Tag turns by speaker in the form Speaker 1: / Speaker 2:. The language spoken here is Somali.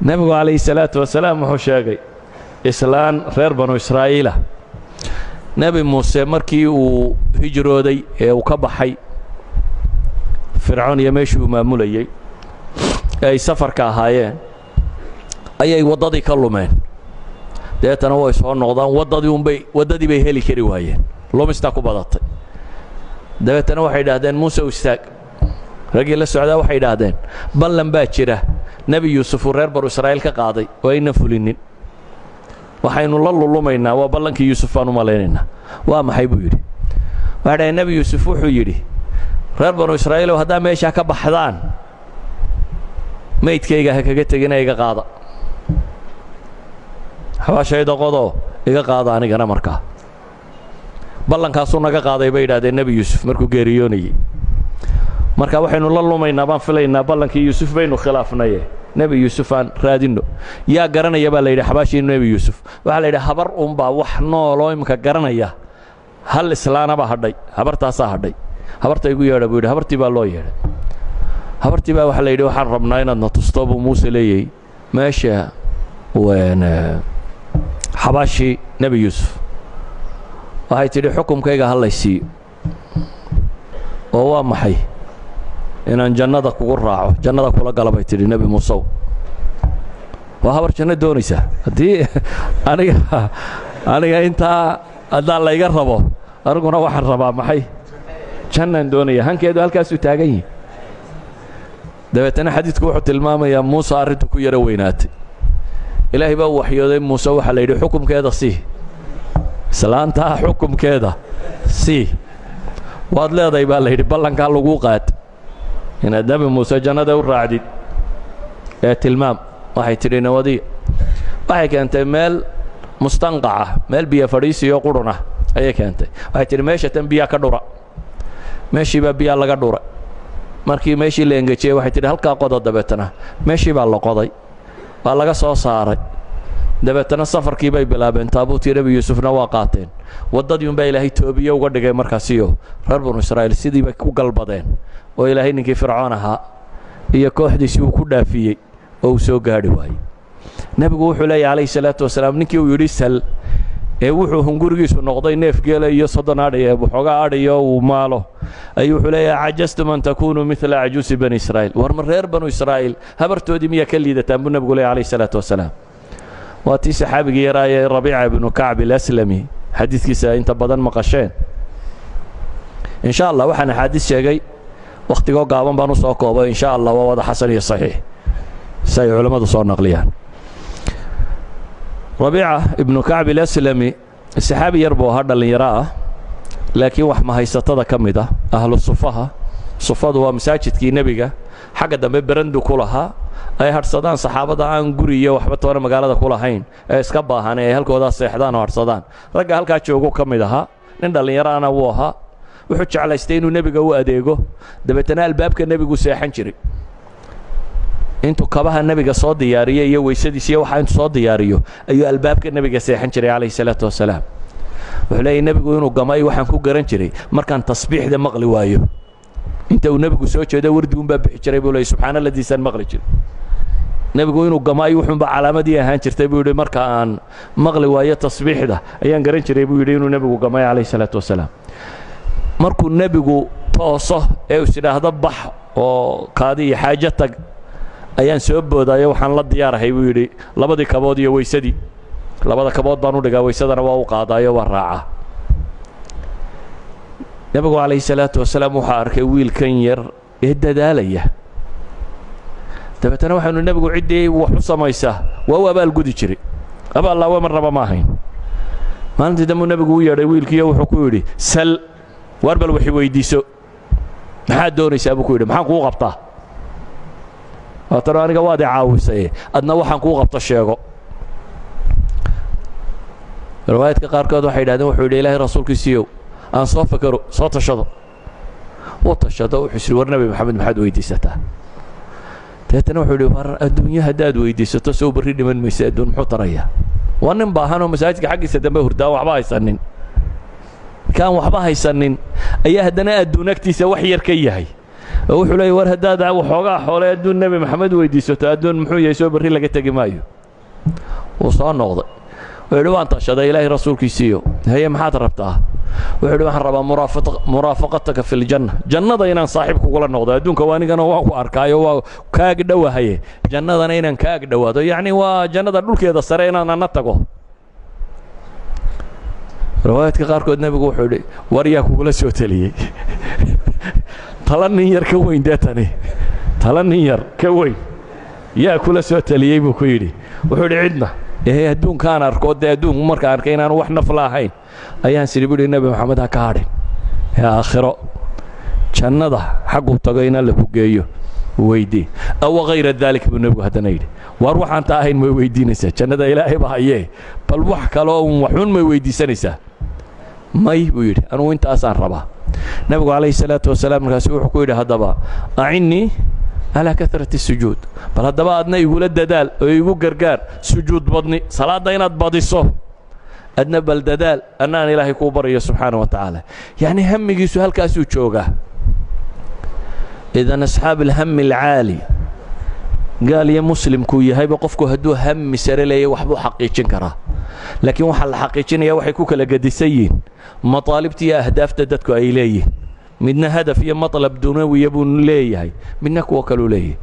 Speaker 1: Nebigu calayhi salaatu wasalaam wuxuu sheegay islaan reer Banu Israa'iila. Nebi Muuse markii uu hijrooday ee uu ka baxay Fircoon iyo meeshii uu maamulayey ee ay safarka ahaayeen, ayay waddadii ka lumeen. Dabeetana way soo noqdaan, waddadii unbay, waddadii bay heli kari waayeen, lumistaa ku badatay. Dabeetana waxay idhaahdeen, "Muuse, u istaag." Raggii la socdaa waxay idhaahdeen, "Ballan baa jira Nebi Yuusuf uu reer Banu Israa'iil ka qaaday oo aynan fulinin. Waxaynu la lulumaynaa waa ballankii Yuusuf baan u malaynaynaa." "Waa maxay?" buu yidhi. Waxay dhaheen, "Nebi Yuusuf wuxuu yidhi, reer Banu Israa'iilow, haddaa meeshaa ka baxdaan, maydkayga ha kaga tegina, iga qaada, xabaashayda qodoo iga qaada anigana." Markaa ballankaasuu naga qaaday, bay yidhahdeen, Nebi Yuusuf markuu geeriyoonayey. Marka waxaynu la lumaynaa baan filaynaa ballankii Yuusuf baynu khilaafnaye, Nebi Yuusuf aan raadinno. "Yaa garanaya?" baa la yidhi xabaashii Nebi Yuusuf. Waxaa la yidhi, "Habar unbaa wax nooloo imika garanaya, hal islaanabaa hadhay, habartaasaa hadhay. Habarta igu yeedha," buu yidhi. Habartii baa loo yeedhay. Habartii baa waxaa la yidhi, "Waxaan rabnaa inaad na tusto," buu Muuse leeyay, "meesha xabaashii Nebi Yuusuf." Waxay tidhi, "Xukumkayga ha lay siiyo." "Oo waa maxay?" "Inaan jannada kugu raaco, jannada kula gala," bay tidhi, "Nebi Muusew." Waa habar janno doonaysaa. Haddii aniga intaa haddaan layga rabo, aniguna waxaan rabaa maxay? Jannaan doonaya. Hankeedu halkaasuu taagan yihi. Dabeetana xadiidku wuxuu tilmaamayaa Muuse arrintu ku yaro weynaatay. Ilaahay baa u waxyooday Muuse. Waxaa la yidhi, "Xukumkeeda sii, islaantaa xukumkeeda sii. Waad leedahay," baa la yidhi, "ballankaa laguu qaad inaad Nebi Muuse jannada u raacdid ee tilmaam." Waxay tidhi, "Nawadiya." Waxay keentay meel mustanqaca, meel biyo fadhiisiyo qurun ah ayay keentay. Waxay tidhi, "Meesha tan biyaa ka dhura." Meeshii baa biyaa laga dhuray. Markii meeshii la engejiyey, waxay tidhi, "Halkaa qodo." Dabeetana meeshii baa la qoday, waa laga soo saaray. Dabeetana safarkii bay bilaabeen. Taabuutkii Nebi Yuusufna waa qaateen. Waddadii unbaa Ilaahay toobiye uga dhigay markaasiyo reer Banu Israa'iil sidii bay ku galbadeen, oo Ilaahay ninkii Fircoon ahaa iyo kooxdiisii uu ku dhaafiyey oo uu soo gaadhi waayey. Nebigu wuxuu leeyahy calayhi salaatu wasalaam, ninkii uu yidhi "sal" ee wuxuu hungurigiisu noqday neef geela iyo 30 adhi ee waxoogaa adhiyo uu maalo, ayuu wuxuu leeyahay, "عجزتم أن تكونوا مثل عجوز بني إسرائيل." War ma reer Banu Israa'iil habartoodii miyaa ka liidataan, buu nebigu leeyahy calayhi salaatu wasalaam. Waa tii saxaabigii yaraayee Rabiica ibnu Kacb Alaslami xadiidkiisa inta badan maqasheen. Insha Allah waxaan axaadiis sheegay wakhtigoo gaaban baan u soo koobay. Insha Allah waa wada xasan iyo saxiix si ay culammadu soo naqliyaan. Rabiica ibnu Kacb Alaslami saxaabi yar buu ahaa, dhallinyaro ah, laakiin wax mahaysatada ka mid ah, ahlu sufaha. Sufadu waa masaajidkii nebiga xagga dambe berandu ku lahaa ay hadhsadaan saxaabada aan guri iyo waxba toona magaalada ku lahayn ee iska baahan, ee ay halkoodaa seexdaan oo hadhsadaan. Ragga halkaa joogu ka mid ahaa. Nin dhallinyaraana wuu ahaa. Wuxuu jeclaystay inuu nebiga u adeego. Dabeetana albaabka nebigu seexan jiray. Intuu kabaha nebiga soo diyaariyo iyo weysadiis iyo waxaa intuu soo diyaariyo ayuu albaabka nebiga seexan jiray calayhi salaatu wasalaam. Wuxuu leeyahy, "Nebigu inuu gamay waxaan ku garan jiray markaan tasbiixda maqli waayo. Inta uu nebigu soo jeedo wardi unbaa bixi jiray," buu leeyay, "subxaanaladiisaan maqli jiray. Nebigu inuu gamay wuxuunba calaamadii ahaan jirtay," buu yidhi. "Marka aan maqli waayo tasbiixda ayaan garan jiray," buu yidhi, "inuu nebigu gamay calayhi salaatu wasalaam." Markuu nebigu tooso ee is idhaahdo bax oo kaadi iyo xaajo tag, ayaan soo boodaayo, waxaan la diyaarahay, buu yidhi, labadii kabood iyo weysadii. Labada kabood baan u dhigaa, weysadana waa u qaadaayo, waa raacaa. Nebigu calayhi salaatu wasalaam wuxuu arkay wiilkan yar ee dadaalaya. Dabeetana waxaynu nebigu ciddii wax u samaysaa waa u abaalgudi jiray, abaallaawe marnaba ma ahayn. Maalintii dambuu nebigu u yeedhay wiilkiiyo wuxuu ku yidhi, "Sal, waar bal waxi weydiiso. Maxaad doonaysaa?" buu ku yidhi. "Maxaan kuu qabtaa? Waatano aniga waad i caawisaye, adna waxaan kuu qabto sheego." Riwaayadka qaarkood waxay yidhahdeen wuxuu yidhi, "Ilaahay rasuulkiisiiyow, aan soo fakero, soo tashado." Wuu tashado. Wuxuu is war, "Nebi Maxamed maxaad weydiisataa?" Dabeetana wuxuu yidhi, "War adduunyo haddaad weydiisato, sow berri dhiman maysa? Adduun muxuu tarayaa?" Waa nin baahanoo masaajidka xaggiisa dambe hurdaa, waxba haysanin. Kaan waxba haysanin ayaa haddana adduun agtiisa wax yar ka yahay. Oo wuxuu leeyay, war haddaad waxoogaa xoole adduun Nebi Maxamed weydiisato, adduun muxuu yahay? Soo berri laga tegi maayo. Wuu soo noqday, wuxuu yidhi, waan tashaday, Ilaahay rasuulkiisiiyo. Haye, maxaad rabtaa? Wuxuu yidhi, waxaan rabaa muraafaqataka fi ljanna, jannada inaan saaxiib kugula noqdo. Adduunka waa anigana waan ku arkaayo, waa kaag dhowahaye, jannadana inaan kaag dhowaado, yacni waa jannada dhulkeeda sare inaan ana tago. Riwaayaadka qaarkood nebigu wuxuu yidhi, war yaa kugula soo teliyey? Tala nin yar ka weyn dee tani, tala nin yar ka weyn yaa kula soo taliyey? Buu ku yidhi. Wuxuu yidhi, cidna ee adduunkaan arko dee, adduunku markaan arkay inaanu wax naf la ahayn ayaan sidhi buhi, Nebi Maxamed ha ka hadhin ee aakhiro jannada xagguu tago in Alle ku geeyo weydii. Aw hayra daalik, buu nebigu haddana yidhi. Waar waxaan taa ahayn may weydiinaysaa? Jannada Ilaahay ba hayee, bal wax kaloo un waxuun may weydiisanaysaa? May, buu yidhi, anugu intaasaan rabaa. Nebigu calayhi salaatu wasalaam markaasu wuxuu ku yidhi, haddaba acinnii calaa karati sujuud, bal haddaba adna igula dadaal oo igu gargaar sujuud badni, salaadda inaad badiso adna bal dadaal, annaan Ilaahay kuu baryo subxaana wa tacaala. Yacni hamigiisu halkaasuu joogaa. Idan asxaab alhami alcaali, gaal iyo muslimkuu yahayba, qofku hadduu hami sare leeyay waxbuu xaqiijin karaa, laakiin waxaa la xaqiijinaya waxay ku kala gedisan yihiin mataalibta iyo ahdaafta dadku ay leeyihin. Midna hadaf iyo matlab dunawiya buu leeyahay, midna kuwo kaluu leeyahay.